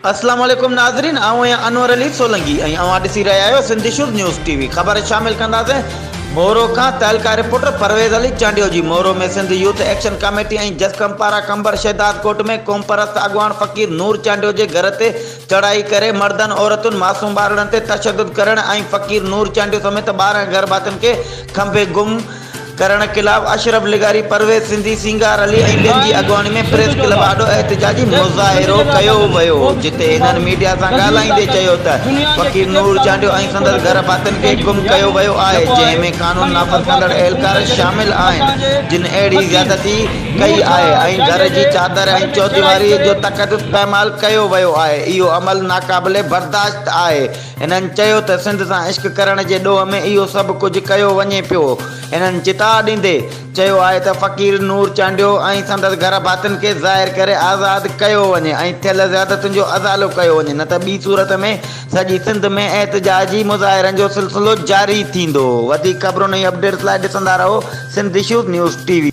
اسلام عليڪم ناظرين آئون آهيان انور علي سولنگي ۽ اوهان ڏسي رهيا آهيو Sindh issues news T V خبر شامل ڪنداسين مورو کان تعلقه رپورٽر پرويز علي چانڊيو جي Moro ۾ Sindh youth action committee ۽ جسقم پاران قمبر شهدادڪوٽ ۾ قومپرست اڳواڻ فقير نور چانڊيو جي گهر تي چڙهائي ڪري مردن عورتن معصوم ٻارڙن تي تشدد ڪرڻ ۽ فقير نور چانڊيو سميت 12 گهر ڀاتين کي کنڀي گم ڪرڻ خلاف اشرف لغاري، پرويز سنڌي، سينگار علي ۽ ٻين جي اڳواڻي ۾ پريس ڪلب آڏو احتجاجي مظاهرو ڪيو ويو، جتي هنن ميڊيا سان ڳالهائيندي چيو ته فقير نور چانڊيو ۽ سندس گهر ڀاتين کي گم ڪيو ويو آهي، جنهن ۾ قانون نافذ ڪندڙ اهلڪار شامل آهن، جن اهڙي زيادتي ڪئي آهي ۽ گهر جي چادر ۽ چوديواري جو تقدس پائمال ڪيو ويو آهي، اهو عمل ناقابل برداشت آهي. هنن چيو ته سنڌ سان عشق ڪرڻ جي ڏوهه ۾ اهو سڀ ڪجهه ڪيو وڃي پيو. هنن چتاء ڏيندي چيو آهي ته فقير نور چانڊيو ۽ سندس گهر ڀاتين کي ظاهر ڪري آزاد ڪيو وڃي ۽ ٿيل زيادتين جو ازالو ڪيو وڃي نه ته ٻي صورت ۾ سڄي سنڌ ۾ احتجاجي مظاهرن جو سلسلو جاري ٿيندو. وڌيڪ خبرن ۽ اپڊيٽس لاء ڏسندا رهو Sindh issues news T V.